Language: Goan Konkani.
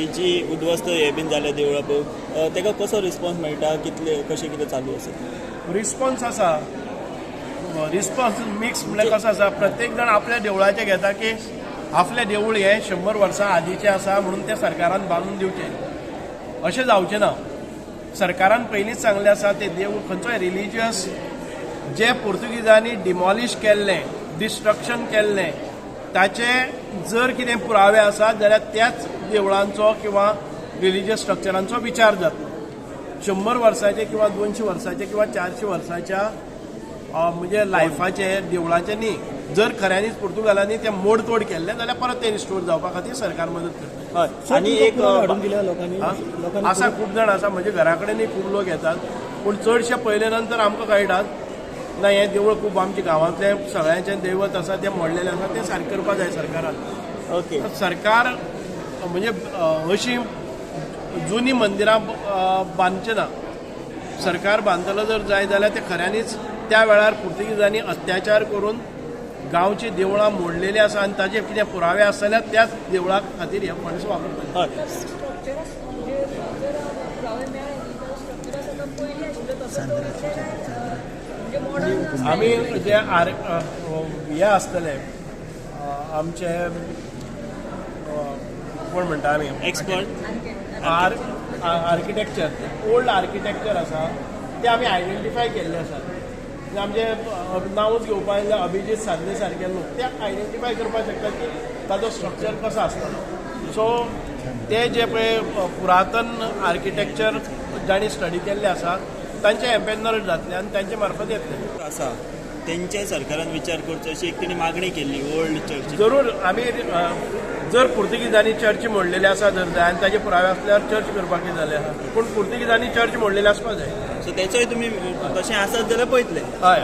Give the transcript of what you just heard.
की जी उद्ध्वस्त हे बीन जाले देवळां पळय ताका कसो रिस्पॉन्स मेळटा, कितले कशें कितें चालू आसा? रिस्पॉन्स आसा, रिस्पॉन्स मिक्स म्हणल्यार कसो आसा, प्रत्येक जाण आपल्या देवळाचें घेता की आपलें देवूळ हें 100 वर्सां आदीचें आसा म्हणून तें सरकारान बांदून दिवचें, अशें जावचें ना. सरकारान पयलींच सांगलें आसा तें देवूळ खंयचोय रिलिजियस जे पुर्तुगीजांनी डिमॉलिश केल्लें, डिस्ट्रक्शन केल्लें, ताचे जर कितें पुरावे आसात जाल्यार त्याच देवळांचो किंवा रिलिजियस स्ट्रक्चरांचो विचार जातलो. 100 वर्साचे किंवा 200 वर्साचे किंवा 400 वर्साच्या म्हणजे लायफाचे देवळाचे न्ही, जर खऱ्यांनीच पुर्तुगालांनी ते मोडतोड केल्ले जाल्यार परत ते रिस्टोर जावपा खातीर सरकार मदत करता. आनी एक आसा खूब जाण आसा, म्हणजे घरा कडेनूय खूब लोक येतात, पूण चडशे पयले नंतर आमकां कळटात ना हें देवूळ खूब आमच्या गांवांतलें सगळ्यांचें दैवत आसा, तें मोडलेलें आसा, तें सारकें करपाक जाय सरकारान. ओके, सरकार म्हणजे अशी जुनी मंदिरां बांदचें ना. सरकार बांदतलो जर जाय जाल्यार ते खऱ्यांनीच त्या वेळार पुर्तुगीजांनी अत्याचार करून गांवची देवळां मोडलेली आसा आनी ताजे कितें पुरावे आसा जाल्यार त्याच देवळा खातीर हे फंड्स वापरतात. आमी जे हे आसतले आमचे कोण म्हणटा आमी एक्सपर्ट आर्किटेक्चर, ओल्ड आर्किटेक्चर आसा ते आमी आयडेंटिफाय केल्ले आसात. आमचे नांवूच घेवपाक जाल्यार अभिजीत साधने सारके लोक ते आयडेंटिफाय करपाक शकतात की ताजो स्ट्रक्चर कसो आसतलो. सो ते जे पळय पुरातन आर्किटेक्चर जांणी स्टडी केल्ले आसा तांचे एम्पॅनल जातले आनी तांचे मार्फत येतले. आसा तेंचे सरकारान विचार करचो अशी एक तेणी मागणी केल्ली ओल्ड चर्च. जरूर आमी जर पुर्तुगीजांनी चर्च मोडलेले आसा जर जाय आनी ताजे पुरावे आसल्यार चर्च करपाक जाले आसा, पूण पुर्तुगीजांनी चर्च मोडलेले आसपाक जाय. सो तेचोय तुमी तशें आसत जाल्यार पळयतले. हय.